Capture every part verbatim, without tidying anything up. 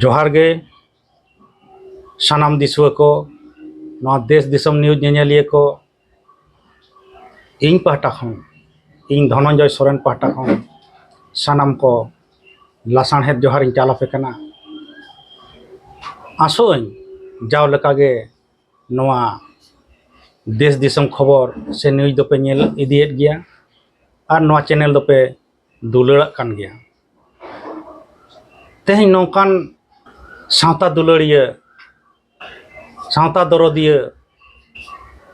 ᱡᱚᱦᱟᱨ ᱜᱮ ᱥᱟᱱᱟᱢ ᱫᱤᱥᱩᱣᱟᱹ ᱠᱚ, ᱱᱚᱣᱟ ᱫᱮᱥ ᱫᱤᱥᱚᱢ ᱱᱤᱭᱩᱡᱽ ᱧᱮᱧᱮᱞᱤᱭᱟᱹ ᱠᱚ, ᱤᱧ ᱯᱟᱦᱴᱟ ᱠᱷᱚᱱ, ᱤᱧ ᱫᱷᱚᱱᱚᱱᱡᱚᱭ ᱥᱚᱨᱮᱱ ᱯᱟᱦᱴᱟ ᱠᱷᱚᱱ ᱥᱟᱱᱟᱢ ᱠᱚ ᱞᱟᱥᱟᱬᱦᱮᱫ ᱡᱚᱦᱟᱨᱤᱧ ᱪᱟᱞ ᱟᱯᱮ ᱠᱟᱱᱟ᱾ ᱟᱥᱚᱜ ᱟᱹᱧ ᱡᱟᱣ ᱞᱮᱠᱟᱜᱮ ᱱᱚᱣᱟ ᱫᱮᱥ ᱫᱤᱥᱚᱢ ᱠᱷᱚᱵᱚᱨ ᱥᱮ ᱱᱤᱭᱩᱡᱽ ᱫᱚᱯᱮ ᱧᱮᱞ ᱤᱫᱤᱭᱮᱫ ᱜᱮᱭᱟ ᱟᱨ ᱱᱚᱣᱟ ᱪᱮᱱᱮᱞ ᱫᱚᱯᱮ ᱫᱩᱞᱟᱹᱲᱟᱜ ᱠᱟᱱ ᱜᱮᱭᱟ᱾ ᱛᱮᱦᱮᱧ ᱱᱚᱝᱠᱟᱱ ᱥᱟᱶᱛᱟ ᱫᱩᱞᱟᱹᱲᱤᱭᱟᱹ, ᱥᱟᱶᱛᱟ ᱫᱚᱨᱚᱫᱤᱭᱟᱹ,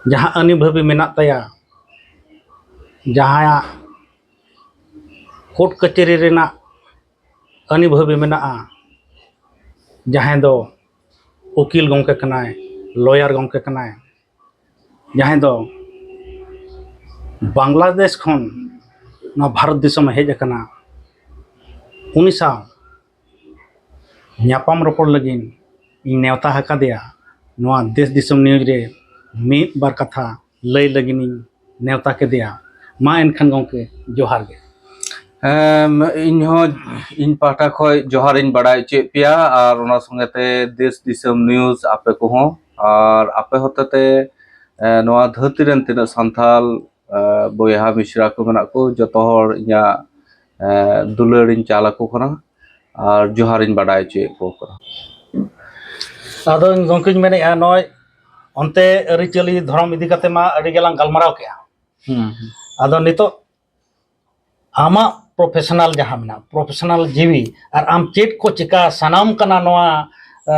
ᱡᱟᱦᱟᱸ ᱟᱹᱱᱤᱵᱷᱟᱹᱵᱤ ᱢᱮᱱᱟᱜ ᱛᱟᱭᱟ, ᱡᱟᱦᱟᱸᱭᱟᱜ ᱠᱳᱨᱴ ᱠᱟᱹᱪᱷᱟᱹᱨᱤ ᱨᱮᱱᱟᱜ ᱟᱹᱱᱤᱵᱷᱟᱹᱵᱤ ᱢᱮᱱᱟᱜᱼᱟ, ᱡᱟᱦᱟᱸᱭ ᱫᱚ ᱩᱠᱤᱞ ᱜᱚᱢᱠᱮ ᱠᱟᱱᱟᱭ, ᱞᱚᱭᱟᱨ ᱜᱚᱢᱠᱮ ᱠᱟᱱᱟᱭ, ᱡᱟᱦᱟᱸᱭ ᱫᱚ ᱵᱟᱝᱞᱟᱫᱮᱥ ᱠᱷᱚᱱ ᱱᱚᱣᱟ ᱵᱷᱟᱨᱚᱛ ᱫᱤᱥᱚᱢᱮ ᱦᱮᱡ ᱟᱠᱟᱱᱟ, ᱩᱱᱤ ᱥᱟᱶ ᱧᱟᱯᱟᱢ ᱨᱚᱯᱚᱲ ᱞᱟᱹᱜᱤᱫ ᱤᱧ ᱱᱮᱣᱛᱟ ᱟᱠᱟᱫᱮᱭᱟ᱾ ᱱᱚᱣᱟ ᱫᱮᱥ ᱫᱤᱥᱚᱢ ᱱᱤᱭᱩᱡᱽ ᱨᱮ ᱢᱤᱫ ᱵᱟᱨ ᱠᱟᱛᱷᱟ ᱞᱟᱹᱭ ᱞᱟᱹᱜᱤᱫ ᱤᱧ ᱱᱮᱣᱛᱟ ᱠᱮᱫᱮᱭᱟ᱾ ᱢᱟ ᱮᱱᱠᱷᱟᱱ ᱜᱚᱢᱠᱮ, ᱡᱚᱦᱟᱨ ᱜᱮ᱾ ᱮᱢ, ᱤᱧ ᱦᱚᱸ ᱤᱧ ᱯᱟᱦᱴᱟ ᱠᱷᱚᱱ ᱡᱚᱦᱟᱨᱤᱧ ᱵᱟᱲᱟᱭ ᱦᱚᱪᱚᱭᱮᱫ ᱯᱮᱭᱟ, ᱟᱨ ᱚᱱᱟ ᱥᱚᱸᱜᱮ ᱛᱮ ᱫᱮᱥ ᱫᱤᱥᱚᱢ ᱱᱤᱭᱩᱡᱽ ᱟᱯᱮ ᱠᱚᱦᱚᱸ, ᱟᱨ ᱟᱯᱮ ᱦᱚᱛᱮᱛᱮ, ᱮ, ᱱᱚᱣᱟ ᱫᱷᱟᱹᱨᱛᱤ ᱨᱮᱱ ᱛᱤᱱᱟᱹᱜ ᱥᱟᱱᱛᱟᱲ, ᱮ, ᱵᱚᱭᱦᱟ ᱢᱤᱥᱨᱟ ᱠᱚ ᱢᱮᱱᱟᱜ ᱠᱚ, ᱡᱚᱛᱚ ᱦᱚᱲ ᱤᱧᱟᱹᱜ, ᱮ, ᱫᱩᱞᱟᱹᱲᱤᱧ ᱪᱟᱞ ᱟᱠᱚ ᱠᱟᱱᱟ ᱟᱨ ᱡᱚᱦᱟᱨᱤᱧ ᱵᱟᱰᱟᱭ ᱦᱚᱪᱚᱭᱮᱫ ᱠᱚ ᱠᱟᱱᱟ᱾ ᱟᱫᱚ ᱜᱚᱢᱠᱮᱧ ᱢᱮᱱᱮᱫᱼᱟ, ᱱᱚᱜᱼᱚᱭ ᱚᱱᱛᱮ ᱟᱹᱨᱤᱪᱟᱹᱞᱤ ᱫᱷᱚᱨᱚᱢ ᱤᱫᱤ ᱠᱟᱛᱮ ᱢᱟ ᱟᱹᱰᱤ ᱜᱮᱞᱟᱝ ᱜᱟᱞᱢᱟᱨᱟᱣ ᱠᱮᱜᱼᱟ᱾ ᱦᱩᱸ, ᱦᱩᱸ᱾ ᱟᱫᱚ ᱱᱤᱛᱚᱜ ᱟᱢᱟᱜ ᱯᱨᱚᱯᱷᱮᱥᱚᱱᱟᱞ ᱡᱟᱦᱟᱸ ᱢᱮᱱᱟᱜᱼᱟ, ᱯᱨᱚᱯᱷᱮᱥᱚᱱᱟᱞ ᱡᱤᱣᱤ, ᱟᱨ ᱟᱢ ᱪᱮᱫ ᱠᱚ ᱪᱮᱠᱟ ᱥᱟᱱᱟᱢ ᱠᱟᱱᱟ ᱱᱚᱣᱟ, ᱮ,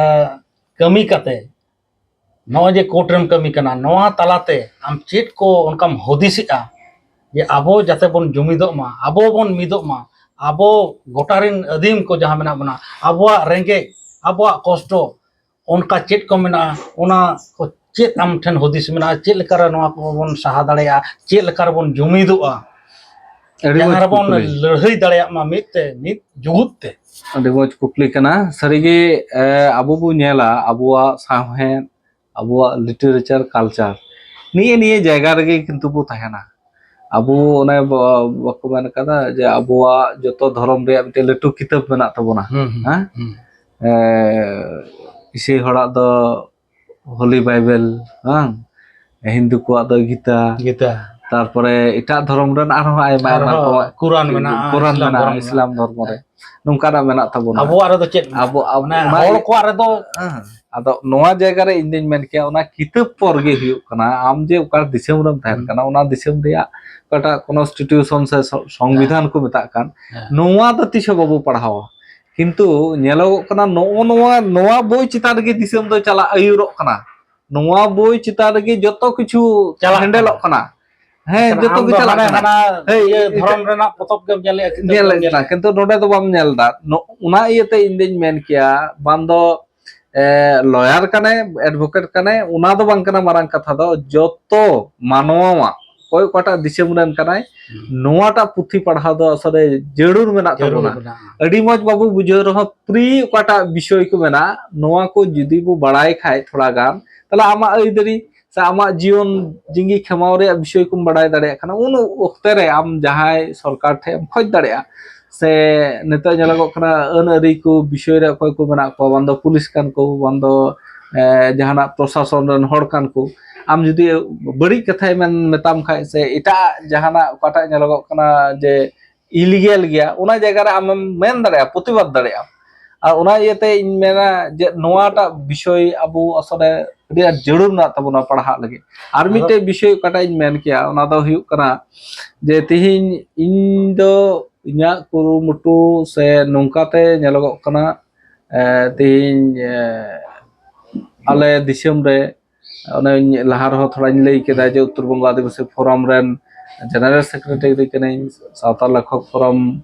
ᱠᱟᱹᱢᱤ ᱠᱟᱛᱮ, ᱱᱚᱜᱼᱚᱭ ᱡᱮ ᱠᱳᱨᱴ ᱨᱮᱢ ᱠᱟᱹᱢᱤ ᱠᱟᱱᱟ, ᱱᱚᱣᱟ ᱛᱟᱞᱟᱛᱮ ᱟᱢ ᱪᱮᱫ ᱠᱚ ᱚᱱᱠᱟᱢ ᱦᱩᱫᱤᱥᱮᱜᱼᱟ ᱡᱮ ᱟᱵᱚ ᱡᱟᱛᱮ ᱵᱚᱱ ᱡᱩᱢᱤᱫᱚᱜ ᱢᱟ, ᱟᱵᱚ ᱵᱚᱱ ᱢᱤᱫᱚᱜ ᱢᱟ, ᱟᱵᱚ ᱜᱚᱴᱟ ᱨᱮᱱ ᱟᱹᱫᱤᱢ ᱠᱚ ᱡᱟᱦᱟᱸ ᱢᱮᱱᱟᱜ ᱵᱚᱱᱟ, ᱟᱵᱚᱣᱟᱜ ᱨᱮᱸᱜᱮᱡ, ᱟᱵᱚᱣᱟᱜ ᱠᱚᱥᱴᱚ, ᱚᱱᱠᱟ ᱪᱮᱫ ᱠᱚ ᱢᱮᱱᱟᱜᱼᱟ, ᱚᱱᱟ ᱠᱚ ᱪᱮᱫ ᱟᱢ ᱴᱷᱮᱱ ᱦᱩᱫᱤᱥ ᱢᱮᱱᱟᱜᱼᱟ, ᱪᱮᱫ ᱞᱮᱠᱟᱨᱮ ᱱᱚᱣᱟ ᱠᱚᱵᱚᱱ ᱥᱟᱦᱟ ᱫᱟᱲᱮᱭᱟᱜᱼᱟ, ᱪᱮᱫ ᱞᱮᱠᱟ ᱨᱮᱵᱚᱱ ᱡᱩᱢᱤᱫᱚᱜᱼᱟ, ᱟᱹᱰᱤ ᱡᱟᱦᱟᱸ ᱢᱚᱡᱽ ᱨᱮᱵᱚᱱ ᱠᱩᱠᱞᱤ᱾ ᱞᱟᱹᱲᱦᱟᱹᱭ ᱫᱟᱲᱮᱭᱟᱜ ᱢᱟ ᱢᱤᱫ ᱛᱮ, ᱢᱤᱫ ᱡᱩᱜᱩᱫ ᱛᱮ᱾ ᱟᱹᱰᱤ ᱢᱚᱡᱽ ᱠᱩᱠᱞᱤ ᱠᱟᱱᱟ᱾ ᱥᱟᱹᱨᱤᱜᱮ, ᱮ, ᱟᱵᱚ ᱵᱚ ᱧᱮᱞᱟ ᱟᱵᱚᱣᱟᱜ ᱥᱟᱶᱦᱮᱫ, ᱟᱵᱚᱣᱟᱜ ᱞᱤᱴᱟᱨᱮᱪᱟᱨ ᱠᱟᱞᱪᱟᱨ, ᱱᱤᱭᱟᱹ ᱱᱤᱭᱟᱹ ᱡᱟᱭᱜᱟ ᱨᱮᱜᱮ ᱠᱤᱱᱛᱩ ᱵᱚ ᱛᱟᱦᱮᱱᱟ᱾ ᱟᱵᱚ ᱚᱱᱮ ᱵᱚ-, ᱵᱟᱠᱚ ᱢᱮᱱ ᱠᱟᱫᱟ ᱡᱮ ᱟᱵᱚᱣᱟᱜ ᱡᱚᱛᱚ ᱫᱷᱚᱨᱚᱢ ᱨᱮᱭᱟᱜ ᱢᱤᱫᱴᱮᱱ ᱞᱟᱹᱴᱩ ᱠᱤᱛᱟᱹᱵ ᱢᱮᱱᱟᱜ ᱛᱟᱵᱚᱱᱟ᱾ ᱦᱩᱸ, ᱦᱩᱸ, ᱦᱮᱸ? ᱦᱩᱸ᱾ ᱮ, ᱤᱥᱟᱹᱭ ᱦᱚᱲᱟᱜ ᱫᱚ ᱦᱳᱞᱤ ᱵᱟᱭᱵᱮᱞ, ᱵᱟᱝ? ᱦᱤᱱᱫᱩ ᱠᱚᱣᱟᱜ ᱫᱚ ᱜᱤᱛᱟ᱾ ᱜᱤᱛᱟ᱾ ᱛᱟᱨᱯᱚᱨᱮ ᱮᱴᱟᱜ ᱫᱷᱚᱨᱚᱢ ᱨᱮᱱ ᱟᱨᱦᱚᱸ ᱟᱭᱢᱟ, ᱟᱭᱢᱟ ᱟᱨᱦᱚᱸ ᱨᱚᱠᱚᱢᱟᱜ ᱠᱩᱨᱟᱱ ᱢᱮᱱᱟᱜᱼᱟ, ᱠᱩᱨᱟᱱ ᱤᱥᱞᱟᱢ ᱢᱮᱱᱟᱜᱼᱟ, ᱫᱷᱚᱨᱚᱢ ᱤᱥᱞᱟᱢ ᱨᱮᱱᱟᱜ᱾ ᱫᱷᱚᱨᱢᱚ ᱨᱮ᱾ ᱱᱚᱝᱠᱟᱱᱟᱜ ᱢᱮᱱᱟᱜ ᱛᱟᱵᱚᱱᱟ᱾ ᱟᱵᱚᱣᱟᱜ ᱨᱮᱫᱚ ᱪᱮᱫ ᱢᱮᱱᱟᱜᱼᱟ? ᱟᱵᱚ, ᱟᱵᱚ ᱢᱟᱱᱮ ᱚᱱᱟ ᱦᱚᱲ ᱤᱭᱟᱹ ᱠᱚᱣᱟᱜ ᱨᱮᱫᱚ ᱦᱮᱸ, ᱟᱫᱚ ᱱᱚᱣᱟ ᱡᱟᱭᱜᱟ ᱨᱮ ᱤᱧ ᱫᱩᱧ ᱢᱮᱱ ᱠᱮᱭᱟ, ᱚᱱᱟ ᱠᱤᱛᱟᱹᱵ ᱯᱚᱨ ᱜᱮ ᱦᱩᱭᱩᱜ ᱠᱟᱱᱟ᱾ ᱟᱢ ᱡᱮ ᱚᱠᱟ ᱫᱤᱥᱚᱢ ᱨᱮᱢ ᱛᱟᱦᱮᱱ ᱦᱩᱸ᱾ ᱠᱟᱱᱟ, ᱚᱱᱟ ᱫᱤᱥᱚᱢ ᱨᱮᱭᱟᱜ ᱚᱠᱟᱴᱟᱜ constitution ᱥᱮ ᱥᱚ-, ᱥᱚᱝᱵᱤᱫᱷᱟᱱ ᱦᱮᱸ᱾ ᱠᱚ ᱢᱮᱛᱟᱜ ᱠᱟᱱ, ᱦᱮᱸ᱾ ᱱᱚᱣᱟ ᱫᱚ ᱛᱤᱥ ᱦᱚᱸ ᱵᱟᱵᱚ ᱯᱟᱲᱦᱟᱣᱟ᱾ ᱠᱤᱱᱛᱩ ᱧᱮᱞᱚᱜᱚᱜ ᱠᱟᱱᱟ, ᱱᱚᱜᱼᱚ ᱱᱚᱣᱟ, ᱱᱚᱣᱟ ᱵᱳᱭ ᱪᱮᱛᱟᱱ ᱨᱮᱜᱮ ᱫᱤᱥᱚᱢ ᱫᱚ ᱪᱟᱞᱟᱜ ᱟᱹᱭᱩᱨᱚᱜ ᱠᱟᱱᱟ᱾ ᱱᱚᱣᱟ ᱵᱳᱭ ᱪᱮᱛᱟᱱ ᱨᱮᱜᱮ ᱡᱚᱛᱚ ᱠᱤᱪᱷᱩ ᱪᱟᱞᱟᱜ ᱦᱮᱱᱰᱮᱞᱚᱜ ᱠᱟᱱᱟ᱾ ᱠᱟᱱᱟ᱾ ᱦᱮᱸ, ᱮᱱᱠᱷᱟᱱ ᱡᱚᱛᱚ ᱟᱢ ᱜᱮ ᱫᱚ ᱪᱟᱞᱟᱜ ᱦᱟᱱᱟ, ᱠᱟᱱᱟ᱾ ᱦᱟᱱᱟ ᱦᱮᱸ, ᱤᱭᱟᱹ ᱮᱴᱟᱜ ᱫᱷᱚᱨᱚᱢ ᱨᱮᱱᱟᱜ ᱯᱚᱛᱚᱵ ᱜᱮᱢ ᱧᱮᱞᱮᱜᱼᱟ, ᱠᱤᱛᱟᱹᱵ ᱧᱮᱞ ᱜᱮᱢ ᱞᱮᱫ ᱧᱮᱞᱮᱜᱼᱟ᱾ ᱠᱟᱱᱟ, ᱠᱤᱱᱛᱩ ᱱᱚᱰᱮ ᱫᱚ ᱵᱟᱢ ᱧᱮᱞ ᱮᱫᱟ᱾ ᱱᱚ-, ᱚᱱᱟ ᱤᱭᱟᱹᱛᱮ ᱤᱧ ᱫᱩᱧ ᱢᱮᱱ ᱠᱮᱭᱟ, ᱵᱟᱝ ᱫᱚ, ᱮ, lawyer ᱠᱟᱱᱟᱭ, advocate ᱠᱟᱱᱟᱭ, ᱚᱱᱟ ᱫᱚ ᱵᱟᱝ ᱠᱟᱱᱟ ᱢᱟᱨᱟᱝ ᱠᱟᱛᱷᱟ ᱫᱚ᱾ ᱡᱚᱛᱚ ᱢᱟᱱᱣᱟᱣᱟᱜ, ᱚᱠᱚᱭ ᱚᱠᱟᱴᱟᱜ ᱫᱤᱥᱚᱢ ᱨᱮᱱ ᱠᱟᱱᱟᱭ, ᱦᱩᱸ᱾ ᱱᱚᱣᱟᱴᱟᱜ ᱯᱩᱛᱷᱤ ᱯᱟᱲᱦᱟᱣ ᱫᱚ ᱟᱥᱚᱞᱮ ᱡᱟᱹᱨᱩᱲ ᱢᱮᱱᱟᱜ ᱡᱟᱹᱨᱩᱲ ᱛᱟᱵᱚᱱᱟ᱾ ᱢᱮᱱᱟᱜᱼᱟ᱾ ᱟᱹᱰᱤ ᱢᱚᱡᱽ ᱵᱟᱵᱚ ᱵᱩᱡᱷᱟᱹᱣ ᱨᱮᱦᱚᱸ, ᱯᱨᱤ ᱚᱠᱟᱴᱟᱜ ᱵᱤᱥᱚᱭ ᱠᱚ ᱢᱮᱱᱟᱜᱼᱟ, ᱱᱚᱣᱟ ᱠᱚ ᱡᱩᱫᱤ ᱵᱚ ᱵᱟᱲᱟᱭ ᱠᱷᱟᱡ ᱛᱷᱚᱲᱟ ᱜᱟᱱ, ᱛᱟᱦᱞᱮ ᱟᱢᱟᱜ ᱟᱹᱭᱫᱟᱹᱨᱤ ᱥᱮ ᱟᱢᱟᱜ ᱡᱤᱭᱚᱱ ᱡᱤᱸᱜᱤ ᱠᱷᱮᱢᱟᱣ ᱨᱮᱭᱟᱜ ᱵᱤᱥᱚᱭ ᱠᱚᱢ ᱵᱟᱲᱟᱭ ᱫᱟᱲᱮᱭᱟᱜ ᱠᱟᱱᱟ᱾ ᱩᱱ ᱚᱠᱛᱮ ᱨᱮ ᱟᱢ ᱡᱟᱦᱟᱸᱭ ᱥᱚᱨᱠᱟᱨ ᱴᱷᱮᱱ ᱮᱢ ᱠᱷᱚᱡᱽ ᱫᱟᱲᱮᱭᱟᱜᱼᱟ, ᱥᱮ ᱱᱤᱛᱚᱜ ᱧᱮᱞᱚᱜᱚᱜ ᱠᱟᱱᱟ ᱟᱹᱱ ᱟᱹᱨᱤ ᱠᱚ ᱵᱤᱥᱚᱭ ᱨᱮ ᱚᱠᱚᱭ ᱠᱚ ᱢᱮᱱᱟᱜ ᱠᱚᱣᱟ, ᱵᱟᱝ ᱫᱚ ᱯᱩᱞᱤᱥ ᱠᱟᱱ ᱠᱚ, ᱵᱟᱝ ᱫᱚ, ᱮ, ᱡᱟᱦᱟᱱᱟᱜ ᱯᱨᱚᱥᱟᱥᱚᱱ ᱨᱮᱱ ᱦᱚᱲ ᱠᱟᱱ ᱠᱚ, ᱟᱢ ᱡᱩᱫᱤ ᱵᱟᱹᱲᱤᱡ ᱠᱟᱛᱷᱟᱭ ᱢᱮᱱ ᱢᱮᱛᱟᱢ ᱠᱷᱟᱡ, ᱥᱮ ᱮᱴᱟᱜ ᱡᱟᱦᱟᱱᱟᱜ ᱚᱠᱟᱴᱟᱜ ᱧᱮᱞᱚᱜᱚᱜ ᱠᱟᱱᱟ ᱡᱮ illegal ᱜᱮᱭᱟ, ᱚᱱᱟ ᱡᱟᱭᱜᱟ ᱨᱮ ᱟᱢᱮᱢ ᱢᱮᱱ ᱫᱟᱲᱮᱭᱟᱜᱼᱟ, ᱯᱨᱚᱛᱤᱵᱟᱫ ᱫᱟᱲᱮᱭᱟᱜᱼᱟ᱾ ᱟᱨ ᱚᱱᱟ ᱤᱭᱟᱹᱛᱮ ᱤᱧ ᱢᱮᱱᱟ ᱡᱮ ᱱᱚᱣᱟᱴᱟᱜ ᱵᱤᱥᱚᱭ ᱟᱵᱚ ᱟᱥᱚᱞᱮ ᱟᱹᱰᱤ ᱟᱸᱴ ᱡᱟᱹᱨᱩᱲ ᱢᱮᱱᱟᱜ ᱛᱟᱵᱚᱱᱟ ᱯᱟᱲᱦᱟᱜ ᱞᱟᱹᱜᱤᱫ᱾ ᱟᱨ ᱟᱫᱚ ᱢᱤᱫᱴᱮᱡ ᱵᱤᱥᱚᱭ ᱚᱠᱟᱴᱟᱜ ᱤᱧ ᱢᱮᱱ ᱠᱮᱭᱟ, ᱚᱱᱟ ᱫᱚ ᱦᱩᱭᱩᱜ ᱠᱟᱱᱟ ᱡᱮ ᱛᱤᱦᱤᱧ ᱤᱧ ᱫᱚ ᱤᱧᱟᱹᱜ ᱠᱩᱨᱩᱢᱩᱴᱩ ᱥᱮ ᱱᱚᱝᱠᱟᱛᱮ ᱧᱮᱞᱚᱜᱚᱜ ᱠᱟᱱᱟ, ᱮ, ᱛᱤᱦᱤᱧ, ᱮ, ᱟᱞᱮ ᱫᱤᱥᱚᱢ ᱨᱮ ᱚᱱᱮᱧ ᱞᱟᱦᱟ ᱨᱮᱦᱚᱸ ᱛᱷᱚᱲᱟᱧ ᱞᱟᱹᱭ ᱠᱮᱫᱟ ᱡᱮ ᱩᱛᱛᱚᱨ ᱵᱚᱝᱜᱚ ᱟᱹᱫᱤᱵᱟᱹᱥᱤ ᱯᱷᱳᱨᱟᱢ ᱨᱮᱱ ᱡᱮᱱᱟᱨᱮᱞ ᱥᱮᱠᱨᱮᱴᱟᱨᱤ ᱠᱟᱹᱱᱟᱹᱧ, ᱥᱟᱶᱛᱟ ᱞᱮᱠᱷᱚᱠ ᱯᱷᱳᱨᱟᱢ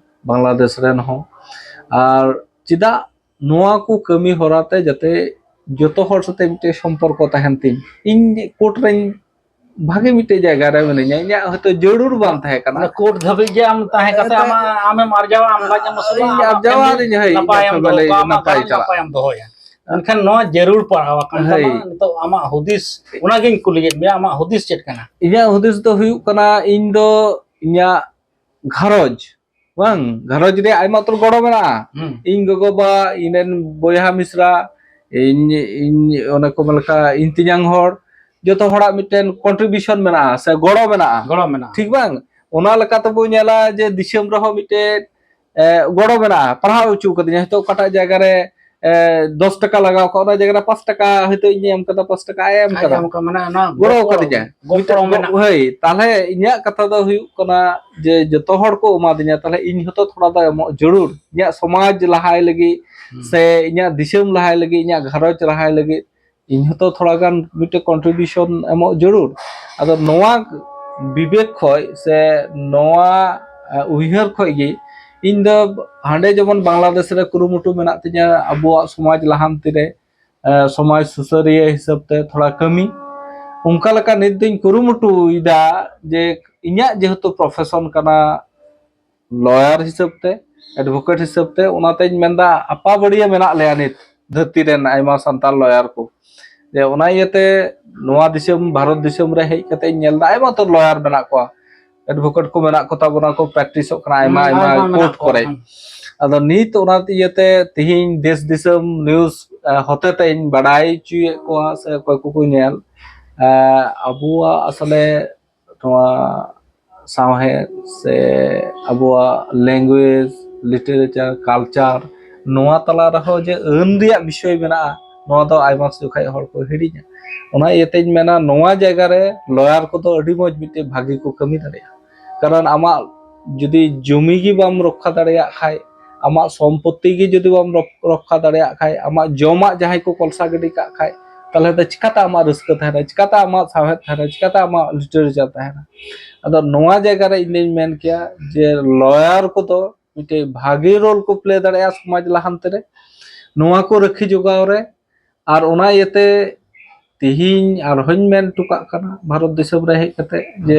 ᱵᱟᱝᱞᱟᱫᱮᱥ ᱨᱮᱱ ᱦᱚᱸ᱾ ᱟᱨ ᱪᱮᱫᱟᱜ ᱱᱚᱣᱟ ᱠᱚ ᱠᱟᱹᱢᱤ ᱦᱚᱨᱟ ᱛᱮ ᱡᱟᱛᱮ ᱡᱚᱛᱚ ᱦᱚᱲ ᱥᱟᱛᱮ ᱢᱤᱫᱴᱮᱡ ᱥᱚᱢᱯᱚᱨᱠᱚ ᱛᱟᱦᱮᱱ ᱛᱤᱧ, ᱤᱧ ᱠᱳᱨᱴ ᱨᱮᱧ ᱵᱷᱟᱜᱮ ᱢᱤᱫᱴᱮᱡ ᱡᱟᱭᱜᱟ ᱨᱮ ᱢᱤᱱᱟᱹᱧᱟ, ᱤᱧᱟᱹᱜ ᱦᱚᱭᱛᱳ ᱡᱟᱹᱨᱩᱲ ᱵᱟᱝ ᱛᱟᱦᱮᱸ ᱠᱟᱱᱟ᱾ ᱚᱱᱟ ᱠᱳᱨᱴ ᱫᱷᱟᱹᱵᱤᱡ ᱜᱮ ᱟᱢ ᱛᱟᱦᱮᱸ ᱠᱟᱛᱮ ᱟᱢᱟᱜ, ᱟᱢᱮᱢ ᱟᱨᱡᱟᱣᱟ, ᱟᱢ ᱞᱟᱡ ᱮᱢ ᱟᱹᱥᱩᱞᱟ, ᱤᱧ ᱟᱢᱟᱜ ᱟᱨᱡᱟᱣᱟ ᱯᱷᱮᱢᱮᱞᱤ ᱟᱨ ᱤᱧ, ᱦᱳᱭ, ᱤᱧᱟᱹᱜ ᱱᱟᱯᱟᱭᱮᱢ ᱫᱚᱦᱚ ᱯᱷᱮᱢᱮᱞᱤ ᱠᱚᱣᱟ, ᱟᱢᱟᱜ ᱱᱟᱯᱟᱭ ᱜᱷᱟᱨᱚᱸᱡᱽ ᱪᱟᱞᱟᱜ᱾ ᱱᱟᱯᱟᱭᱮᱢ ᱫᱚᱦᱚᱭᱟ᱾ ᱮᱱᱠᱷᱟᱱ ᱱᱚᱣᱟ ᱡᱟᱹᱨᱩᱲ ᱯᱟᱲᱟᱣ ᱟᱠᱟᱱ ᱦᱳᱭ᱾ ᱛᱟᱢᱟ᱾ ᱱᱤᱛᱚᱜ ᱟᱢᱟᱜ ᱦᱩᱫᱤᱥ, ᱚᱱᱟᱜᱤᱧ ᱠᱩᱞᱤᱭᱮᱫ ᱢᱮᱭᱟ, ᱟᱢᱟᱜ ᱦᱩᱫᱤᱥ ᱪᱮᱫ ᱠᱟᱱᱟ? ᱤᱧᱟᱹᱜ ᱦᱩᱫᱤᱥ ᱫᱚ ᱦᱩᱭᱩᱜ ᱠᱟᱱᱟ, ᱤᱧ ᱫᱚ ᱤᱧᱟᱹᱜ ᱜᱷᱟᱨᱚᱸᱡᱽ, ᱵᱟᱝ, ᱜᱷᱟᱨᱚᱸᱡᱽ ᱨᱮ ᱟᱭᱢᱟ ᱩᱛᱟᱹᱨ ᱜᱚᱲᱚ ᱢᱮᱱᱟᱜᱼᱟ᱾ ᱦᱩᱸ᱾ ᱤᱧ ᱜᱚᱜᱚ ᱵᱟ, ᱤᱧ ᱨᱮᱱ ᱵᱚᱭᱦᱟ ᱢᱤᱥᱨᱟ, ᱤᱧ, ᱤᱧ ᱚᱱᱮ ᱠᱚ ᱢᱮᱱ ᱞᱮᱠᱟ, ᱤᱧ ᱛᱮᱧᱟᱝ ᱦᱚᱲ, ᱡᱚᱛᱚ ᱦᱚᱲᱟᱜ ᱢᱤᱫᱴᱮᱱ contribution ᱢᱮᱱᱟᱜᱼᱟ ᱥᱮ ᱜᱚᱲᱚ ᱢᱮᱱᱟᱜᱼᱟ᱾ ᱜᱚᱲᱚ ᱢᱮᱱᱟᱜᱼᱟ᱾ ᱴᱷᱤᱠ ᱵᱟᱝ? ᱚᱱᱟ ᱞᱮᱠᱟ ᱛᱮᱵᱚ ᱧᱮᱞᱟ ᱡᱮ ᱫᱤᱥᱚᱢ ᱨᱮᱦᱚᱸ ᱢᱤᱫᱴᱮᱱ, ᱮ, ᱜᱚᱲᱚ ᱢᱮᱱᱟᱜᱼᱟ᱾ ᱯᱟᱲᱦᱟᱣ ᱦᱚᱪᱚ ᱠᱟᱫᱤᱧᱟ, ᱦᱚᱭᱛᱳ ᱚᱠᱟᱴᱟᱜ ᱡᱟᱭᱜᱟ ᱨᱮ, ᱮ, ᱫᱚᱥ ᱴᱟᱠᱟ ᱞᱟᱜᱟᱣ ᱠᱚᱜᱼᱟ, ᱚᱱᱟ ᱡᱟᱭᱜᱟ ᱨᱮ ᱯᱟᱸᱪ ᱴᱟᱠᱟ ᱦᱚᱭᱛᱳ ᱤᱧ ᱮᱢ ᱠᱟᱫᱟ, ᱯᱟᱸᱪ ᱴᱟᱠᱟ ᱟᱡ ᱮ ᱮᱢ ᱟᱡ ᱠᱟᱫᱟ᱾ ᱮᱢ ᱠᱟᱫᱟ, ᱢᱟᱱᱮ ᱚᱱᱟ ᱜᱚᱲᱚ ᱜᱚᱯᱚᱲᱚ, ᱠᱟᱫᱤᱧᱟ᱾ ᱜᱚᱯᱚᱲᱚ ᱢᱤᱫᱴᱮᱱ ᱜᱚ-, ᱢᱮᱱᱟᱜᱼᱟ᱾ ᱦᱳᱭ, ᱛᱟᱦᱞᱮ ᱤᱧᱟᱹᱜ ᱠᱟᱛᱷᱟ ᱫᱚ ᱦᱩᱭᱩᱜ ᱠᱟᱱᱟ ᱡᱮ ᱡᱚᱛᱚ ᱦᱚᱲ ᱠᱚ ᱮᱢᱟᱫᱤᱧᱟ, ᱛᱟᱦᱞᱮ ᱤᱧ ᱦᱚᱸᱛᱚ ᱛᱷᱚᱲᱟ ᱫᱚ ᱮᱢᱚᱜ ᱡᱟᱹᱨᱩᱲ᱾ ᱤᱧᱟᱹᱜ ᱥᱚᱢᱟᱡᱽ ᱞᱟᱦᱟᱭ ᱞᱟᱹᱜᱤᱫ ᱦᱩᱸ᱾ ᱥᱮ ᱤᱧᱟᱹᱜ ᱫᱤᱥᱚᱢ ᱞᱟᱦᱟᱭ ᱞᱟᱹᱜᱤᱫ, ᱤᱧᱟᱹᱜ ᱜᱷᱟᱨᱚᱸᱡᱽ ᱞᱟᱦᱟᱭ ᱞᱟᱹᱜᱤᱫ ᱤᱧ ᱦᱚᱸᱛᱚ ᱛᱷᱚᱲᱟ ᱜᱟᱱ ᱢᱤᱫᱴᱮᱱ contribution ᱮᱢᱚᱜ ᱡᱟᱹᱨᱩᱲ᱾ ᱟᱫᱚ ᱱᱚᱣᱟ ᱵᱤᱵᱮᱠ ᱠᱷᱚᱡ ᱥᱮ ᱱᱚᱣᱟ, ᱮ, ᱩᱭᱦᱟᱹᱨ ᱠᱷᱚᱡ ᱜᱮ ᱤᱧ ᱫᱚ ᱦᱟᱸᱰᱮ ᱡᱮᱢᱚᱱ ᱵᱟᱝᱞᱟᱫᱮᱥ ᱨᱮ ᱠᱩᱨᱩᱢᱩᱴᱩ ᱢᱮᱱᱟᱜ ᱛᱤᱧᱟᱹ ᱟᱵᱚᱣᱟᱜ ᱥᱚᱢᱟᱡᱽ ᱞᱟᱦᱟᱱᱛᱤ ᱨᱮ, ᱮ, ᱥᱚᱢᱟᱡᱽ ᱥᱩᱥᱟᱹᱨᱤᱭᱟᱹ ᱦᱤᱥᱟᱹᱵ ᱛᱮ ᱛᱷᱚᱲᱟ ᱠᱟᱹᱢᱤ᱾ ᱚᱱᱠᱟ ᱞᱮᱠᱟ ᱱᱤᱛ ᱫᱚᱧ ᱠᱩᱨᱩᱢᱩᱴᱩᱭᱮᱫᱟ ᱡᱮ ᱤᱧᱟᱹᱜ ᱡᱮᱦᱮᱛᱩ profession ᱠᱟᱱᱟ, lawyer ᱦᱤᱥᱟᱹᱵ ᱛᱮ, advocate ᱦᱤᱥᱟᱹᱵ ᱛᱮ, ᱚᱱᱟᱛᱮᱧ ᱢᱮᱱᱫᱟ ᱟᱯᱟ ᱵᱟᱹᱲᱤᱭᱟᱹ ᱢᱮᱱᱟᱜ ᱞᱮᱭᱟ ᱱᱤᱛ ᱫᱷᱟᱹᱨᱛᱤ ᱨᱮᱱ ᱟᱭᱢᱟ ᱥᱟᱱᱛᱟᱲ lawyer ᱠᱚ᱾ ᱡᱮ ᱚᱱᱟ ᱤᱭᱟᱹᱛᱮ ᱱᱚᱣᱟ ᱫᱤᱥᱚᱢ, ᱵᱷᱟᱨᱚᱛ ᱫᱤᱥᱚᱢ ᱨᱮ ᱦᱮᱡ ᱠᱟᱛᱮ ᱤᱧ ᱧᱮᱞ ᱮᱫᱟ ᱟᱭᱢᱟ ᱩᱛᱟᱹᱨ lawyer ᱢᱮᱱᱟᱜ ᱠᱚᱣᱟ, advocate ᱠᱚ ᱢᱮᱱᱟᱜ ᱠᱚ ᱛᱟᱵᱚᱱᱟ, ᱠᱚ practiceᱚᱜ ᱠᱟᱱᱟ ᱟᱭᱢᱟ, ᱦᱩᱸ, ᱟᱭᱢᱟ ᱟᱭᱢᱟ ᱢᱮᱱᱟᱜ court ᱠᱚᱣᱟ, ᱠᱚᱨᱮ᱾ ᱦᱩᱸ᱾ ᱟᱫᱚ ᱱᱤᱛ ᱚᱱᱟ ᱤᱭᱟᱹᱛᱮ ᱛᱤᱦᱤᱧ ᱫᱮᱥ ᱫᱤᱥᱚᱢ news, ᱮ, ᱦᱚᱛᱮ ᱛᱮᱧ ᱵᱟᱰᱟᱭ ᱦᱚᱪᱚᱭᱮᱫ ᱠᱚᱣᱟ ᱥᱮ ᱚᱠᱚᱭ ᱠᱚᱠᱚ ᱧᱮᱞ, ᱮ, ᱟᱵᱚᱣᱟᱜ ᱟᱥᱚᱞᱮ ᱱᱚᱣᱟ ᱥᱟᱶᱦᱮᱫ ᱥᱮ ᱟᱵᱚᱣᱟᱜ language, literature, culture, ᱱᱚᱣᱟ ᱛᱟᱞᱟ ᱨᱮᱦᱚᱸ ᱡᱮ ᱟᱹᱱ ᱨᱮᱭᱟᱜ ᱵᱤᱥᱚᱭ ᱢᱮᱱᱟᱜᱼᱟ, ᱱᱚᱣᱟ ᱫᱚ ᱟᱭᱢᱟ ᱡᱚᱠᱷᱟᱡ ᱦᱚᱲ ᱠᱚ ᱦᱤᱲᱤᱧᱟ᱾ ᱚᱱᱟ ᱤᱭᱟᱹᱛᱮᱧ ᱢᱮᱱᱟ, ᱱᱚᱣᱟ ᱡᱟᱭᱜᱟ ᱨᱮ lawyer ᱠᱚᱫᱚ ᱟᱹᱰᱤ ᱢᱚᱡᱽ ᱢᱤᱫᱴᱮᱡ ᱵᱷᱟᱹᱜᱤ ᱠᱚ ᱠᱟᱹᱢᱤ ᱫᱟᱲᱮᱭᱟᱜᱼᱟ᱾ ᱠᱟᱨᱚᱱ ᱟᱢᱟᱜ ᱡᱩᱫᱤ ᱡᱩᱢᱤ ᱜᱮ ᱵᱟᱢ ᱨᱚᱠᱠᱷᱟ ᱫᱟᱲᱮᱭᱟᱜ ᱠᱷᱟᱡ, ᱟᱢᱟᱜ ᱥᱚᱢᱯᱚᱛᱛᱤ ᱜᱮ ᱡᱩᱫᱤ ᱵᱟᱢ ᱨᱚᱠ-, ᱨᱚᱠᱠᱷᱟ ᱫᱟᱲᱮᱭᱟᱜ ᱠᱷᱟᱡ, ᱟᱢᱟᱜ ᱡᱚᱢᱟᱜ ᱡᱟᱦᱟᱸᱭ ᱠᱚ ᱠᱚᱞᱥᱟ ᱜᱤᱰᱤ ᱠᱟᱜ ᱠᱷᱟᱡ, ᱛᱟᱦᱚᱞᱮ ᱫᱚ ᱪᱤᱠᱟᱛᱮ ᱟᱢᱟᱜ ᱨᱟᱹᱥᱠᱟᱹ ᱛᱟᱦᱮᱱᱟ, ᱪᱤᱠᱟᱛᱮ ᱟᱢᱟᱜ ᱥᱟᱶᱦᱮᱫ ᱛᱟᱦᱮᱱᱟ, ᱪᱤᱠᱟᱛᱮ ᱟᱢᱟᱜ literature ᱛᱟᱦᱮᱱᱟ? ᱟᱫᱚ ᱱᱚᱣᱟ ᱡᱟᱭᱜᱟ ᱨᱮ ᱤᱧ ᱫᱩᱧ ᱢᱮᱱ ᱠᱮᱭᱟ ᱡᱮ lawyer ᱠᱚᱫᱚ ᱢᱤᱫᱴᱮᱡ ᱵᱷᱟᱜᱮ role ᱠᱚ play ᱫᱟᱲᱮᱭᱟᱜᱼᱟ ᱥᱚᱢᱟᱡᱽ ᱞᱟᱦᱟᱱᱛᱤ ᱨᱮ, ᱱᱚᱣᱟ ᱠᱚ ᱨᱟᱹᱠᱷᱤ ᱡᱚᱜᱟᱣ ᱨᱮ᱾ ᱟᱨ ᱚᱱᱟ ᱤᱭᱟᱹᱛᱮ ᱛᱤᱦᱤᱧ ᱟᱨᱦᱚᱸᱧ ᱢᱮᱱ ᱦᱚᱴᱚ ᱠᱟᱜ ᱠᱟᱱᱟ, ᱵᱷᱟᱨᱚᱛ ᱫᱤᱥᱚᱢ ᱨᱮ ᱦᱮᱡ ᱠᱟᱛᱮ ᱡᱮ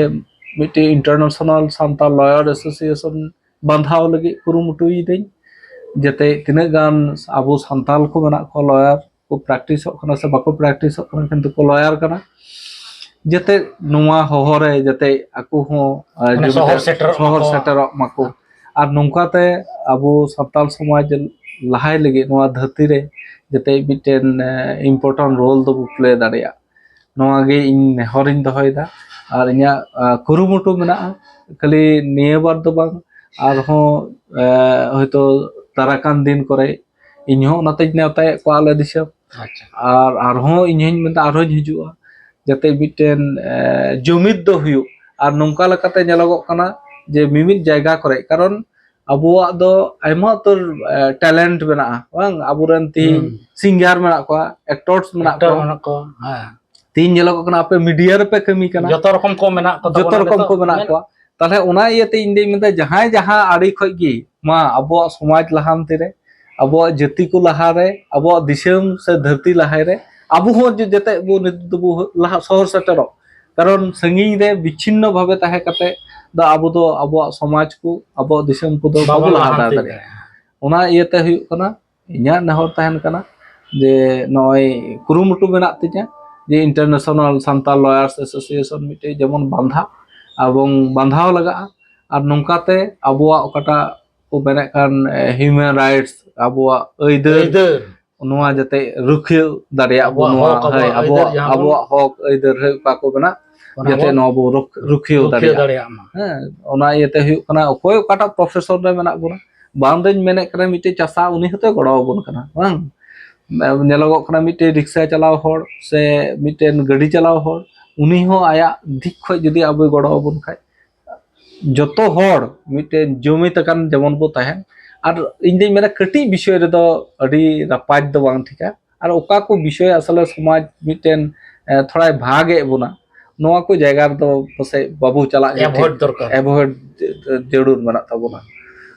ᱢᱤᱫᱴᱮᱡ International ᱥᱟᱱᱛᱟᱲ Lawyer Association ᱵᱟᱸᱫᱷᱟᱣ ᱞᱟᱹᱜᱤᱫ ᱠᱩᱨᱩᱢᱩᱴᱩᱭᱮᱫᱟᱹᱧ᱾ ᱡᱟᱛᱮ ᱛᱤᱱᱟᱹᱜ ᱜᱟᱱ ᱟᱵᱚ ᱥᱟᱱᱛᱟᱞ ᱠᱚ ᱢᱮᱱᱟᱜ ᱠᱚᱣᱟ, ᱞᱚᱭᱟᱨ ᱠᱚ ᱯᱨᱮᱠᱴᱤᱥᱚᱜ ᱠᱟᱱᱟ ᱥᱮ ᱵᱟᱠᱚ ᱯᱨᱮᱠᱴᱤᱥᱚᱜ ᱠᱟᱱᱟ, ᱠᱤᱱᱛᱩ ᱠᱚ ᱞᱚᱭᱟᱨ ᱠᱟᱱᱟ, ᱡᱟᱛᱮ ᱱᱚᱣᱟ ᱦᱚᱦᱚ ᱨᱮ ᱡᱟᱛᱮ ᱟᱠᱚ ᱦᱚᱸ, ᱟᱨ ᱢᱟᱱᱮ ᱡᱩᱢᱤᱫ ᱥᱚᱦᱚᱨ ᱨᱮ ᱥᱮᱴᱮᱨᱚᱜ ᱥᱚᱦᱚᱨ ᱢᱟᱠᱚ᱾ ᱥᱮᱴᱮᱨᱚᱜ ᱢᱟᱠᱚ᱾ ᱟᱨ ᱱᱚᱝᱠᱟᱛᱮ ᱟᱵᱚ ᱥᱟᱱᱛᱟᱞ ᱥᱚᱢᱟᱡᱽ ᱞᱟᱦᱟᱭ ᱞᱟᱹᱜᱤᱫ ᱱᱚᱣᱟ ᱫᱷᱟᱹᱨᱛᱤ ᱨᱮ ᱡᱟᱛᱮ ᱢᱤᱫᱴᱮᱱ, ᱮ, important role ᱫᱚᱵᱚ play ᱫᱟᱲᱮᱭᱟᱜ᱾ ᱱᱚᱣᱟ ᱜᱮ ᱤᱧ ᱱᱮᱦᱚᱨᱤᱧ ᱫᱚᱦᱚᱭᱮᱫᱟ᱾ ᱟᱨ ᱤᱧᱟᱹᱜ, ᱟ, ᱠᱩᱨᱩᱢᱩᱴᱩ ᱢᱮᱱᱟᱜᱼᱟ, ᱠᱷᱟᱹᱞᱤ ᱱᱤᱭᱟᱹ ᱵᱟᱨ ᱫᱚ ᱵᱟᱝ, ᱟᱨᱦᱚᱸ, ᱮ, ᱦᱚᱭᱛᱳ ᱫᱟᱨᱟᱠᱟᱱ ᱫᱤᱱ ᱠᱚᱨᱮ ᱤᱧ ᱦᱚᱸ ᱚᱱᱟᱛᱮᱧ ᱱᱮᱣᱛᱟᱭᱮᱫ ᱠᱚᱣᱟ ᱟᱞᱮ ᱫᱤᱥᱚᱢ᱾ ᱟᱪᱪᱷᱟ᱾ ᱟᱨ ᱟᱨᱦᱚᱸ ᱤᱧ ᱦᱚᱸᱧ ᱢᱮᱱᱫᱟ, ᱟᱨᱦᱚᱸᱧ ᱦᱤᱡᱩᱜᱼᱟ, ᱡᱟᱛᱮ ᱢᱤᱫᱴᱮᱱ, ᱮ, ᱡᱩᱢᱤᱫ ᱫᱚ ᱦᱩᱭᱩᱜ᱾ ᱟᱨ ᱱᱚᱝᱠᱟ ᱞᱮᱠᱟᱛᱮ ᱧᱮᱞᱚᱜᱚᱜ ᱠᱟᱱᱟ ᱡᱮ ᱢᱤᱢᱤᱫ ᱡᱟᱭᱜᱟ ᱠᱚᱨᱮ, ᱠᱟᱨᱚᱱ ᱟᱵᱚᱣᱟᱜ ᱫᱚ ᱟᱭᱢᱟ ᱩᱛᱟᱹᱨ, ᱮ, talent ᱢᱮᱱᱟᱜᱼᱟ, ᱵᱟᱝ? ᱟᱵᱚᱨᱮᱱ ᱛᱤᱦᱤᱧ ᱦᱩᱸ᱾ Singer ᱢᱮᱱᱟᱜ ᱠᱚᱣᱟ, actors ᱢᱮᱱᱟᱜ Actor ᱠᱚᱣᱟ᱾ ᱢᱮᱱᱟᱜ ᱠᱚᱣᱟ, ᱦᱮᱸ᱾ ᱛᱤᱦᱤᱧ ᱧᱮᱞᱚᱜᱚᱜ ᱠᱟᱱᱟ ᱟᱯᱮ media ᱨᱮᱯᱮ ᱠᱟᱹᱢᱤ ᱠᱟᱱᱟ᱾ ᱡᱚᱛᱚ ᱨᱚᱠᱚᱢ ᱠᱚ ᱢᱮᱱᱟᱜ ᱠᱚ ᱡᱚᱛᱚ ᱛᱟᱵᱚᱱᱟ ᱨᱚᱠᱚᱢ ᱱᱤᱛᱚᱜ᱾ ᱠᱚ ᱢᱮᱱᱟᱜ ᱢᱮᱱ- ᱠᱚᱣᱟ᱾ ᱛᱟᱦᱞᱮ ᱚᱱᱟ ᱤᱭᱟᱹᱛᱮ ᱤᱧ ᱫᱩᱧ ᱢᱮᱱᱫᱟ, ᱡᱟᱦᱟᱸᱭ ᱡᱟᱦᱟᱸ ᱟᱲᱮ ᱠᱷᱚᱡ ᱜᱮ ᱢᱟ ᱟᱵᱚᱣᱟᱜ ᱥᱚᱢᱟᱡᱽ ᱞᱟᱦᱟᱱᱛᱤ ᱨᱮ, ᱟᱵᱚᱣᱟᱜ ᱡᱟᱹᱛᱤ ᱠᱚ ᱞᱟᱦᱟ ᱨᱮ, ᱟᱵᱚᱣᱟᱜ ᱫᱤᱥᱚᱢ ᱥᱮ ᱫᱷᱟᱹᱨᱛᱤ ᱞᱟᱦᱟᱭ ᱨᱮ, ᱟᱵᱚ ᱦᱚᱸ ᱡᱮ ᱡᱟᱛᱮ ᱵᱚ ᱱᱤᱛ ᱫᱚᱵᱚ ᱞᱟᱦᱟ ᱥᱚᱦᱚᱨ ᱥᱮᱴᱮᱨᱚᱜ᱾ ᱠᱟᱨᱚᱱ ᱥᱟᱺᱜᱤᱧ ᱨᱮ ᱵᱤᱪᱷᱤᱱᱱᱚ ᱵᱷᱟᱵᱮ ᱛᱟᱦᱮᱸ ᱠᱟᱛᱮ ᱫᱚ ᱟᱵᱚ ᱫᱚ ᱟᱵᱚᱣᱟᱜ ᱥᱚᱢᱟᱡᱽ ᱠᱚ, ᱟᱵᱚᱣᱟᱜ ᱫᱤᱥᱚᱢ ᱠᱚᱫᱚ ᱵᱟᱵᱚ ᱵᱟᱵᱚ ᱞᱟᱦᱟ ᱞᱟᱦᱟᱱᱛᱤ ᱫᱟᱲᱮᱭᱟᱜᱼᱟ᱾ ᱫᱟᱲᱮᱭᱟᱜᱼᱟ᱾ ᱚᱱᱟ ᱤᱭᱟᱹᱛᱮ ᱦᱩᱭᱩᱜ ᱠᱟᱱᱟ, ᱤᱧᱟᱹᱜ ᱱᱮᱦᱚᱨ ᱛᱟᱦᱮᱱ ᱠᱟᱱᱟ ᱡᱮ ᱱᱚᱜᱼᱚᱭ ᱠᱩᱨᱩᱢᱩᱴᱩ ᱢᱮᱱᱟᱜ ᱛᱤᱧᱟ ᱡᱮ International Santal Lawyers Association ᱢᱤᱫᱴᱮᱡ ᱡᱮᱢᱚᱱ ᱵᱟᱸᱫᱷᱟ ᱮᱵᱚᱝ ᱵᱟᱸᱫᱷᱟᱣ ᱞᱟᱜᱟᱜᱼᱟ᱾ ᱟᱨ ᱱᱚᱝᱠᱟᱛᱮ ᱟᱵᱚᱣᱟᱜ ᱚᱠᱟᱴᱟᱜ ᱠᱚ ᱢᱮᱱᱮᱫ ᱠᱟᱱ, ᱮ, human rights, ᱟᱵᱚᱣᱟᱜ ᱟᱹᱭᱫᱟᱹᱨ, ᱟᱹᱭᱫᱟᱹᱨ᱾ ᱱᱚᱣᱟ ᱡᱟᱛᱮ ᱨᱩᱠᱷᱤᱭᱟᱹ ᱫᱟᱲᱮᱭᱟᱜ ᱵᱚᱱ, ᱟᱵᱚᱣᱟᱜ ᱱᱚᱣᱟ, ᱦᱚᱠ, ᱦᱳᱭ, ᱟᱵᱚᱣᱟᱜ ᱟᱹᱭᱫᱟᱹᱨ ᱟᱵᱚᱣᱟᱜ, ᱡᱟᱦᱟᱸ ᱵᱚᱱ ᱟᱵᱚᱣᱟᱜ ᱦᱚᱠ ᱟᱹᱭᱫᱟᱹᱨ ᱦᱳᱭ, ᱚᱠᱟ ᱠᱚ ᱢᱮᱱᱟᱜ, ᱚᱱᱟ ᱡᱟᱛᱮ ᱵᱚᱱ ᱱᱚᱣᱟ ᱵᱚ ᱨᱩᱠ-, ᱨᱩᱠᱷᱤᱭᱟᱹ ᱨᱩᱠᱷᱤᱭᱟᱹ ᱫᱟᱲᱮᱭᱟᱜ᱾ ᱫᱟᱲᱮᱭᱟᱜ ᱢᱟ᱾ ᱦᱮᱸ, ᱚᱱᱟ ᱤᱭᱟᱹᱛᱮ ᱦᱩᱭᱩᱜ ᱠᱟᱱᱟ, ᱚᱠᱚᱭ ᱚᱠᱟᱴᱟᱜ profession ᱨᱮ ᱢᱮᱱᱟᱜ ᱵᱚᱱᱟ, ᱵᱟᱝ ᱫᱚᱧ ᱢᱮᱱᱮᱫ ᱠᱟᱱᱟ ᱢᱤᱫᱴᱮᱡ ᱪᱟᱥᱟ ᱩᱱᱤ ᱦᱚᱸᱛᱚᱭ ᱜᱚᱲᱚ ᱟᱵᱚᱱ ᱠᱟᱱᱟ, ᱵᱟᱝ? ᱧᱮᱞᱚᱜᱚᱜ ᱠᱟᱱᱟ ᱢᱤᱫᱴᱮᱡ ᱨᱤᱠᱥᱟ ᱪᱟᱞᱟᱣ ᱦᱚᱲ ᱥᱮ ᱢᱤᱫᱴᱮᱱ ᱜᱟᱹᱰᱤ ᱪᱟᱞᱟᱣ ᱦᱚᱲ, ᱩᱱᱤ ᱦᱚᱸ ᱟᱭᱟᱜ ᱫᱤᱠ ᱠᱷᱚᱡ ᱡᱩᱫᱤ ᱟᱵᱚᱭ ᱜᱚᱲᱚ ᱟᱵᱚᱱ ᱠᱷᱟᱡ, ᱡᱚᱛᱚ ᱦᱚᱲ ᱢᱤᱫᱴᱮᱱ ᱡᱩᱢᱤᱫ ᱟᱠᱟᱱ ᱡᱮᱢᱚᱱ ᱵᱚ ᱛᱟᱦᱮᱱ᱾ ᱟᱨ ᱤᱧ ᱫᱩᱧ ᱢᱮᱱᱟ, ᱠᱟᱹᱴᱤᱡ ᱵᱤᱥᱚᱭ ᱨᱮᱫᱚ ᱟᱹᱰᱤ ᱨᱟᱯᱟᱡᱽ ᱫᱚ ᱵᱟᱝ ᱴᱷᱤᱠᱟ᱾ ᱟᱨ ᱚᱠᱟ ᱠᱚ ᱵᱤᱥᱚᱭ ᱟᱥᱚᱞᱮ ᱥᱚᱢᱟᱡᱽ ᱢᱤᱫᱴᱮᱱ, ᱮ, ᱛᱷᱚᱲᱟᱭ ᱵᱷᱟᱜᱽ ᱮᱫ ᱵᱚᱱᱟ, ᱱᱚᱣᱟ ᱠᱚ ᱡᱟᱭᱜᱟ ᱨᱮᱫᱚ ᱯᱟᱥᱮᱡ ᱵᱟᱵᱚ ᱪᱟᱞᱟᱜ ᱜᱮ ᱴᱷᱤᱠ᱾ Avoid ᱫᱚᱨᱠᱟᱨ᱾ Avoid ᱡᱟᱹᱨᱩᱲ ᱢᱮᱱᱟᱜ ᱛᱟᱵᱚᱱᱟ᱾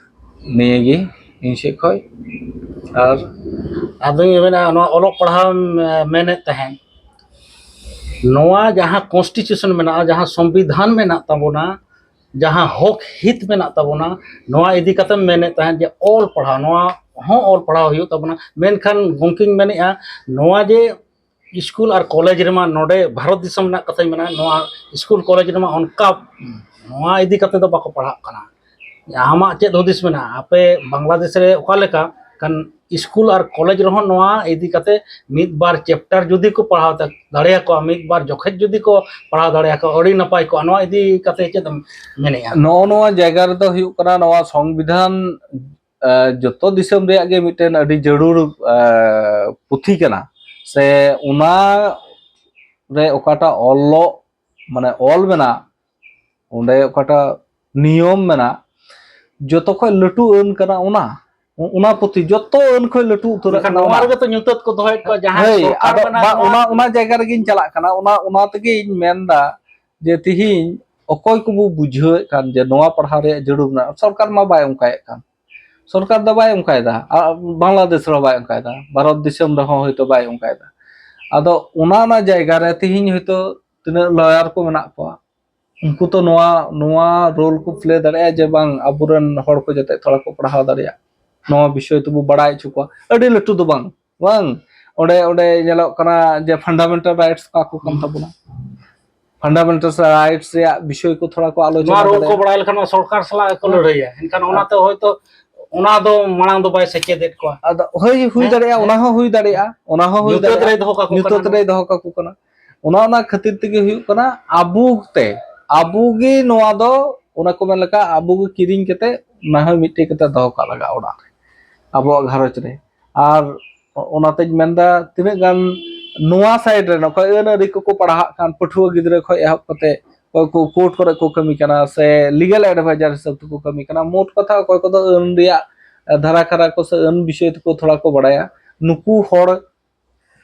ᱱᱤᱭᱟᱹᱜᱮ ᱤᱧ ᱥᱮᱫ ᱠᱷᱚᱡ᱾ ᱟᱨ ᱟᱫᱚᱧ ᱢᱮᱱᱟ, ᱱᱚᱣᱟ ᱚᱞᱚᱜ ᱯᱟᱲᱦᱟᱣ ᱮᱢ, ᱮ, ᱢᱮᱱᱮᱫ ᱛᱟᱦᱮᱸᱫ, ᱱᱚᱣᱟ ᱡᱟᱦᱟᱸ constitution ᱢᱮᱱᱟᱜᱼᱟ, ᱡᱟᱦᱟᱸ ᱥᱚᱝᱵᱤᱫᱷᱟᱱ ᱢᱮᱱᱟᱜ ᱛᱟᱵᱚᱱᱟ, ᱡᱟᱦᱟᱸ ᱦᱚᱠ ᱦᱤᱛ ᱢᱮᱱᱟᱜ ᱛᱟᱵᱚᱱᱟ, ᱱᱚᱣᱟ ᱤᱫᱤ ᱠᱟᱛᱮᱢ ᱢᱮᱱᱮᱫ ᱛᱟᱦᱮᱸᱫ ᱡᱮ ᱚᱞ ᱯᱟᱲᱦᱟᱣ, ᱱᱚᱣᱟ ᱦᱚᱸ ᱚᱞ ᱯᱟᱲᱦᱟᱣ ᱦᱩᱭᱩᱜ ᱛᱟᱵᱚᱱᱟ᱾ ᱢᱮᱱᱠᱷᱟᱱ ᱜᱚᱢᱠᱮᱧ ᱢᱮᱱᱮᱫᱼᱟ, ᱱᱚᱣᱟ ᱡᱮ ᱥᱠᱩᱞ ᱟᱨ ᱠᱚᱞᱮᱡᱽ ᱨᱮᱢᱟ, ᱱᱚᱰᱮ ᱵᱷᱟᱨᱚᱛ ᱫᱤᱥᱚᱢ ᱨᱮᱱᱟᱜ ᱠᱟᱛᱷᱟᱧ ᱢᱮᱱᱟ, ᱱᱚᱣᱟ ᱥᱠᱩᱞ ᱠᱚᱞᱮᱡᱽ ᱨᱮᱢᱟ ᱚᱱᱠᱟ ᱱᱚᱣᱟ ᱤᱫᱤ ᱠᱟᱛᱮ ᱫᱚ ᱵᱟᱠᱚ ᱯᱟᱲᱦᱟᱜ ᱠᱟᱱᱟ᱾ ᱟᱢᱟᱜ ᱪᱮᱫ ᱦᱩᱫᱤᱥ ᱢᱮᱱᱟᱜᱼᱟ? ᱟᱯᱮ ᱵᱟᱝᱞᱟᱫᱮᱥ ᱨᱮ ᱚᱠᱟ ᱞᱮᱠᱟ ᱠᱟᱱ ᱥᱠᱩᱞ ᱟᱨ ᱠᱚᱞᱮᱡᱽ ᱨᱮᱦᱚᱸ ᱱᱚᱣᱟ ᱤᱫᱤ ᱠᱟᱛᱮ ᱢᱤᱫ ᱵᱟᱨ ᱪᱮᱯᱴᱟᱨ ᱡᱩᱫᱤ ᱠᱚ ᱯᱟᱲᱦᱟᱣ ᱫᱟ-, ᱫᱟᱲᱮᱭᱟᱠᱚᱣᱟ, ᱢᱤᱫ ᱵᱟᱨ ᱡᱚᱠᱷᱮᱡ ᱡᱩᱫᱤ ᱠᱚ ᱯᱟᱲᱦᱟᱣ ᱫᱟᱲᱮᱭᱟᱠᱚᱣᱟ, ᱟᱹᱰᱤ ᱱᱟᱯᱟᱭ ᱠᱚᱜᱼᱟ᱾ ᱱᱚᱣᱟ ᱤᱫᱤ ᱠᱟᱛᱮ ᱪᱮᱫ ᱮᱢ ᱢᱮᱱᱮᱫᱼᱟ? ᱱᱚᱜᱼᱚ ᱱᱚᱣᱟ ᱡᱟᱭᱜᱟ ᱨᱮᱫᱚ ᱦᱩᱭᱩᱜ ᱠᱟᱱᱟ, ᱱᱚᱣᱟ ᱥᱚᱝᱵᱤᱫᱷᱟᱱ, ᱮ, ᱡᱚᱛᱚ ᱫᱤᱥᱚᱢ ᱨᱮᱭᱟᱜ ᱜᱮ ᱢᱤᱫᱴᱮᱱ ᱟᱹᱰᱤ ᱡᱟᱹᱨᱩᱲ, ᱮ, ᱯᱩᱛᱷᱤ ᱠᱟᱱᱟ, ᱥᱮ ᱚᱱᱟ ᱨᱮ ᱚᱠᱟᱴᱟᱜ ᱚᱞᱚᱜ, ᱢᱟᱱᱮ ᱚᱞ ᱢᱮᱱᱟᱜ, ᱚᱸᱰᱮ ᱚᱠᱟᱴᱟᱜ ᱱᱤᱭᱚᱢ ᱢᱮᱱᱟᱜ, ᱡᱚᱛᱚ ᱠᱷᱚᱡ ᱞᱟᱹᱴᱩ ᱟᱹᱱ ᱠᱟᱱᱟ ᱚᱱᱟ᱾ ᱚᱱᱟ ᱯᱩᱛᱷᱤ ᱡᱚᱛᱚ ᱟᱹᱱ ᱠᱷᱚᱡ ᱞᱟᱹᱴᱩ ᱩᱛᱟᱹᱨᱟᱜ ᱢᱮᱱᱠᱷᱟᱱ ᱠᱟᱱᱟ ᱱᱚᱣᱟ ᱚᱱᱟ᱾ ᱨᱮᱜᱮ ᱛᱚ ᱧᱩᱛᱟᱹᱛ ᱠᱚ ᱫᱚᱦᱚᱭᱮᱫ ᱠᱚᱣᱟ, ᱡᱟᱦᱟᱸᱭ ᱦᱳᱭ, ᱥᱚᱨᱠᱟᱨ ᱟᱫᱚ ᱢᱮᱱᱟᱜ ᱵᱟ-, ᱱᱚᱣᱟ ᱚᱱᱟ, ᱚᱱᱟ ᱡᱟᱭᱜᱟ ᱨᱮᱜᱮᱧ ᱪᱟᱞᱟᱜ ᱠᱟᱱᱟ᱾ ᱚᱱᱟ, ᱚᱱᱟ ᱛᱮᱜᱮᱧ ᱢᱮᱱᱫᱟ ᱡᱮ ᱛᱤᱦᱤᱧ ᱚᱠᱚᱭ ᱠᱚᱵᱚ ᱵᱩᱡᱷᱟᱹᱣᱮᱫ ᱠᱟᱱ ᱡᱮ ᱱᱚᱣᱟ ᱯᱟᱲᱦᱟᱣ ᱨᱮᱭᱟᱜ ᱡᱟᱹᱨᱩᱲ ᱢᱮᱱᱟᱜᱼᱟ, ᱥᱚᱨᱠᱟᱨ ᱢᱟ ᱵᱟᱭ ᱚᱱᱠᱟᱭᱮᱫ ᱠᱟᱱ᱾ ᱥᱚᱨᱠᱟᱨ ᱫᱚ ᱵᱟᱭ ᱚᱱᱠᱟᱭᱮᱫᱟ, ᱟᱨ ᱵᱟᱝᱞᱟᱫᱮᱥ ᱨᱮᱦᱚᱸ ᱵᱟᱭ ᱚᱱᱠᱟᱭᱮᱫᱟ, ᱵᱷᱟᱨᱚᱛ ᱫᱤᱥᱚᱢ ᱨᱮᱦᱚᱸ ᱦᱚᱭᱛᱳ ᱵᱟᱭ ᱚᱱᱠᱟᱭᱮᱫᱟ᱾ ᱟᱫᱚ ᱚᱱᱟ, ᱚᱱᱟ ᱡᱟᱭᱜᱟ ᱨᱮ ᱛᱤᱦᱤᱧ ᱦᱚᱭᱛᱳ ᱛᱤᱱᱟᱹᱜ ᱞᱚᱭᱟᱨ ᱠᱚ ᱢᱮᱱᱟᱜ ᱠᱚᱣᱟ, ᱩᱱᱠᱩ ᱛᱚ ᱱᱚᱣᱟ, ᱱᱚᱣᱟ ᱨᱳᱞ ᱠᱚ ᱯᱞᱮ ᱫᱟᱲᱮᱭᱟᱜᱼᱟ ᱡᱮ ᱵᱟᱝ, ᱟᱵᱚᱨᱮᱱ ᱦᱚᱲ ᱠᱚ ᱡᱟᱛᱮ ᱛᱷᱚᱲᱟ ᱠᱚ ᱯᱟᱲᱦᱟᱣ ᱫᱟᱲᱮᱭᱟᱜ, ᱱᱚᱣᱟ ᱵᱤᱥᱚᱭ ᱛᱮᱵᱚ ᱵᱟᱲᱟᱭ ᱦᱚᱪᱚ ᱠᱚᱣᱟ᱾ ᱟᱹᱰᱤ ᱞᱟᱹᱴᱩ ᱫᱚ ᱵᱟᱝ, ᱵᱟᱝ, ᱚᱸᱰᱮ, ᱚᱸᱰᱮ ᱧᱮᱞᱚᱜ ᱠᱟᱱᱟ ᱡᱮ ᱯᱷᱟᱱᱰᱟᱢᱮᱱᱴᱟᱞ ᱨᱟᱭᱤᱴᱥ ᱚᱠᱟ ᱠᱚ ᱠᱟᱱ ᱛᱟᱵᱚᱱᱟ, ᱯᱷᱟᱱᱰᱟᱢᱮᱱᱴᱟᱞ ᱨᱟᱭᱤᱴᱥ ᱨᱮᱭᱟᱜ ᱵᱤᱥᱚᱭ ᱠᱚ ᱛᱷᱚᱲᱟ ᱠᱚ ᱟᱞᱳᱪᱚᱱᱟ ᱱᱚᱣᱟ ᱨᱳᱞ ᱠᱚ ᱫᱟᱲᱮᱭᱟᱜᱼᱟ᱾ ᱵᱟᱲᱟᱭ ᱞᱮᱠᱷᱟᱱ ᱢᱟ ᱥᱚᱨᱠᱟᱨ ᱥᱟᱞᱟᱜ ᱜᱮᱠᱚ ᱦᱮᱸ᱾ ᱞᱟᱹᱲᱦᱟᱹᱭᱟ, ᱮᱱᱠᱷᱟᱱ ᱚᱱᱟᱛᱮ ᱦᱳᱭᱛᱳ ᱚᱱᱟ ᱫᱚ ᱢᱟᱲᱟᱝ ᱫᱚ ᱵᱟᱭ ᱥᱮᱪᱮᱫᱮᱫ ᱠᱚᱣᱟ᱾ ᱟᱫᱚ ᱦᱳᱭ, ᱦᱩᱭ ᱦᱮᱸ? ᱫᱟᱲᱮᱭᱟᱜᱼᱟ, ᱚᱱᱟ ᱦᱚᱸ ᱦᱩᱭ ᱫᱟᱲᱮᱭᱟᱜᱼᱟ᱾ ᱧᱩᱛᱟᱹᱛ ᱨᱮᱭ ᱫᱚᱦᱚ ᱠᱟᱠᱚ ᱠᱟᱱᱟ᱾ ᱧᱩᱛᱟᱹᱛ ᱨᱮᱭ ᱫᱚᱦᱚ ᱠᱟᱠᱚ ᱠᱟᱱᱟ᱾ ᱚᱱᱟ, ᱚᱱᱟ ᱠᱷᱟᱹᱛᱤᱨ ᱛᱮᱜᱮ ᱦᱩᱭᱩᱜ ᱠᱟᱱᱟ, ᱟᱵᱚ ᱛᱮ, ᱟᱵᱚ ᱜᱮ ᱱᱚᱣᱟ ᱫᱚ, ᱚᱱᱟ ᱠᱚ ᱢᱮᱱ ᱞᱮᱠᱟ, ᱟᱵᱚ ᱜᱮ ᱠᱤᱨᱤᱧ ᱠᱟᱛᱮ ᱚᱱᱟ ᱦᱚᱸ ᱢᱤᱫᱴᱮᱡ ᱠᱟᱛᱮ ᱫᱚᱦᱚ ᱠᱟᱜ ᱞᱟᱜᱟᱜᱼᱟ ᱚᱲᱟᱜ ᱨᱮ, ᱟᱵᱚᱣᱟᱜ ᱜᱷᱟᱨᱚᱸᱡᱽ ᱨᱮ᱾ ᱟᱨ ᱚᱱᱟᱛᱮᱧ ᱢᱮᱱᱫᱟ, ᱛᱤᱱᱟᱹᱜ ᱜᱟᱱ ᱱᱚᱣᱟ ᱥᱟᱭᱤᱰ ᱨᱮ ᱱᱚᱝᱠᱟ ᱟᱹᱱ ᱟᱹᱨᱤ ᱠᱚᱠᱚ ᱯᱟᱲᱦᱟᱜ ᱠᱟᱱ, ᱯᱟᱹᱴᱷᱩᱣᱟᱹ ᱜᱤᱫᱽᱨᱟᱹ ᱠᱷᱚᱱ ᱮᱦᱚᱵ ᱠᱟᱛᱮ ᱚᱠᱚᱭ ᱠᱚ ᱠᱳᱨᱴ ᱠᱚᱨᱮ ᱠᱚ ᱠᱟᱹᱢᱤ ᱠᱟᱱᱟ, ᱥᱮ ᱞᱤᱜᱟᱞ ᱮᱰᱵᱷᱟᱭᱡᱟᱨ ᱦᱤᱥᱟᱹᱵ ᱛᱮᱠᱚ ᱠᱟᱹᱢᱤ ᱠᱟᱱᱟ, ᱢᱳᱴ ᱠᱟᱛᱷᱟ ᱚᱠᱚᱭ ᱠᱚᱫᱚ ᱟᱹᱱ ᱨᱮᱭᱟᱜ ᱫᱷᱟᱨᱟ ᱠᱷᱟᱨᱟ ᱠᱚ ᱥᱮ ᱟᱹᱱ ᱵᱤᱥᱚᱭ ᱛᱮᱠᱚ ᱛᱷᱚᱲᱟ ᱠᱚ ᱵᱟᱲᱟᱭᱟ, ᱱᱩᱠᱩ ᱦᱚᱲ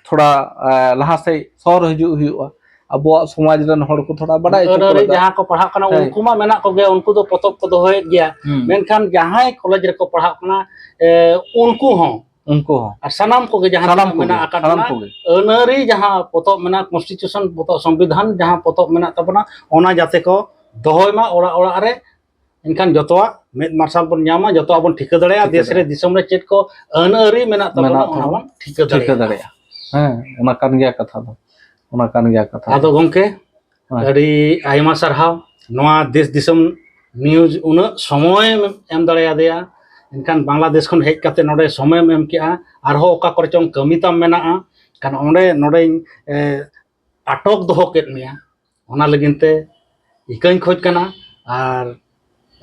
ᱛᱷᱚᱲᱟ, ᱮ, ᱞᱟᱦᱟ ᱥᱮᱫ ᱥᱚᱨ ᱦᱤᱡᱩᱜ ᱦᱩᱭᱩᱜᱼᱟ᱾ ᱟᱵᱚᱣᱟᱜ ᱥᱚᱢᱟᱡᱽ ᱨᱮᱱ ᱦᱚᱲ ᱠᱚ ᱛᱷᱚᱲᱟ ᱵᱟᱰᱟᱭ ᱦᱚᱪᱚ ᱟᱹᱱ ᱠᱚ ᱟᱹᱨᱤ ᱞᱟᱜᱟᱜᱼᱟ᱾ ᱡᱟᱦᱟᱸ ᱠᱚ ᱯᱟᱲᱦᱟᱜ ᱠᱟᱱᱟ, ᱦᱮᱸ᱾ ᱩᱱᱠᱩ ᱢᱟ ᱢᱮᱱᱟᱜ ᱠᱚᱜᱮ, ᱩᱱᱠᱩ ᱫᱚ ᱯᱚᱛᱚᱵ ᱠᱚ ᱫᱚᱦᱚᱭᱮᱫ ᱜᱮᱭᱟ᱾ ᱦᱩᱸ᱾ ᱢᱮᱱᱠᱷᱟᱱ ᱡᱟᱦᱟᱸᱭ ᱠᱚᱞᱮᱡᱽ ᱨᱮᱠᱚ ᱯᱟᱲᱦᱟᱜ ᱠᱟᱱᱟ, ᱮ, ᱩᱱᱠᱩ ᱦᱚᱸ, ᱩᱱᱠᱩ ᱦᱚᱸ᱾ ᱟᱨ ᱥᱟᱱᱟᱢ ᱠᱚᱜᱮ ᱡᱟᱦᱟᱸ ᱥᱟᱱᱟᱢ ᱛᱤᱱᱟᱹᱜ ᱠᱚᱜᱮ, ᱢᱮᱱᱟᱜ ᱟᱠᱟᱫ ᱥᱟᱱᱟᱢ ᱵᱚᱱᱟ, ᱠᱚᱜᱮ᱾ ᱟᱹᱱ ᱟᱹᱨᱤ ᱡᱟᱦᱟᱸ ᱯᱚᱛᱚᱵ ᱢᱮᱱᱟᱜᱼᱟ, ᱠᱚᱱᱥᱴᱤᱴᱤᱭᱩᱥᱚᱱ ᱯᱚᱛᱚᱵ, ᱥᱚᱝᱵᱤᱫᱷᱟᱱ ᱡᱟᱦᱟᱸ ᱯᱚᱛᱚᱵ ᱢᱮᱱᱟᱜ ᱛᱟᱵᱚᱱᱟ, ᱚᱱᱟ ᱡᱟᱛᱮ ᱠᱚ ᱫᱚᱦᱚᱭ ᱢᱟ ᱚᱲᱟᱜ ᱚᱲᱟᱜ ᱨᱮ᱾ ᱮᱱᱠᱷᱟᱱ ᱡᱚᱛᱚᱣᱟᱜ ᱢᱮᱫ ᱢᱟᱨᱥᱟᱞ ᱵᱚᱱ ᱧᱟᱢᱟ, ᱡᱚᱛᱚᱣᱟᱜ ᱵᱚᱱ ᱴᱷᱤᱠᱟᱹ ᱫᱟᱲᱮᱭᱟᱜᱼᱟ, ᱴᱷᱤᱠᱟᱹ ᱫᱮᱥ ᱨᱮ ᱫᱤᱥᱚᱢ ᱨᱮ ᱪᱮᱫ ᱠᱚ ᱟᱹᱱ ᱟᱹᱨᱤ ᱢᱮᱱᱟᱜ ᱛᱟᱵᱚᱱᱟ ᱢᱮᱱᱟᱜ ᱚᱱᱟ ᱛᱟᱵᱚᱱᱟ᱾ ᱵᱚᱱ ᱴᱷᱤᱠᱟᱹ ᱴᱷᱤᱠᱟᱹ ᱫᱟᱲᱮᱭᱟᱜᱼᱟ᱾ ᱫᱟᱲᱮᱭᱟᱜᱼᱟ᱾ ᱦᱮᱸ, ᱚᱱᱟ ᱠᱟᱱ ᱜᱮᱭᱟ ᱠᱟᱛᱷᱟ ᱫᱚ, ᱚᱱᱟ ᱠᱟᱱ ᱜᱮᱭᱟ ᱠᱟᱛᱷᱟ ᱟᱫᱚ ᱫᱚ᱾ ᱜᱚᱢᱠᱮ, ᱦᱮᱸ᱾ ᱟᱹᱰᱤ ᱟᱭᱢᱟ ᱥᱟᱨᱦᱟᱣ ᱱᱚᱣᱟ ᱫᱮᱥ ᱫᱤᱥᱚᱢ ᱱᱤᱭᱩᱡᱽ ᱩᱱᱟᱹᱜ ᱥᱚᱢᱚᱭ ᱮᱢ ᱫᱟᱲᱮᱭᱟᱫᱮᱭᱟ᱾ ᱮᱱᱠᱷᱟᱱ ᱵᱟᱝᱞᱟᱫᱮᱥ ᱠᱷᱚᱱ ᱦᱮᱡ ᱠᱟᱛᱮ ᱱᱚᱰᱮ ᱥᱚᱢᱚᱭᱮᱢ ᱮᱢ ᱠᱮᱜᱼᱟ, ᱟᱨᱦᱚᱸ ᱚᱠᱟ ᱠᱚᱨᱮ ᱪᱚᱝ ᱠᱟᱹᱢᱤ ᱛᱟᱢ ᱢᱮᱱᱟᱜᱼᱟ, ᱠᱷᱟᱱ ᱚᱸᱰᱮ ᱱᱚᱰᱮᱧ ᱮ, ᱟᱴᱚᱠ ᱫᱚᱦᱚ ᱠᱮᱫ ᱢᱮᱭᱟ, ᱚᱱᱟ ᱞᱟᱹᱜᱤᱫ ᱛᱮ ᱤᱠᱟᱹᱧ ᱠᱷᱚᱡᱽ ᱠᱟᱱᱟ᱾ ᱟᱨ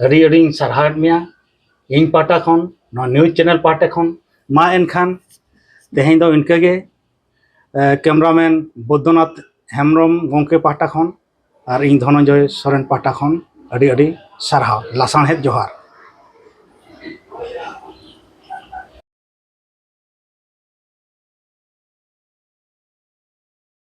ᱟᱹᱰᱤ ᱟᱹᱰᱤᱧ ᱥᱟᱨᱦᱟᱣᱮᱫ ᱢᱮᱭᱟ ᱤᱧ ᱯᱟᱦᱴᱟ ᱠᱷᱚᱱ, ᱱᱚᱣᱟ ᱱᱤᱭᱩᱡᱽ ᱪᱮᱱᱮᱞ ᱯᱟᱦᱴᱟ ᱠᱷᱚᱱ᱾ ᱢᱟ ᱮᱱᱠᱷᱟᱱ ᱛᱮᱦᱮᱧ ᱫᱚ ᱤᱱᱠᱟᱹ ᱜᱮ᱾ ᱮ, ᱠᱮᱢᱨᱟᱢᱮᱱ ᱵᱳᱫᱽᱫᱚᱱᱟᱛᱷ ᱦᱮᱢᱵᱨᱚᱢ ᱜᱚᱢᱠᱮ ᱯᱟᱦᱴᱟ ᱠᱷᱚᱱ ᱟᱨ ᱤᱧ ᱫᱷᱚᱱᱚᱱᱡᱚᱭ ᱥᱚᱨᱮᱱ ᱯᱟᱦᱴᱟ ᱠᱷᱚᱱ ᱟᱹᱰᱤ ᱟᱹᱰᱤ ᱥᱟᱨᱦᱟᱣ, ᱞᱟᱥᱟᱬᱦᱮᱫ ᱡᱚᱦᱟᱨ᱾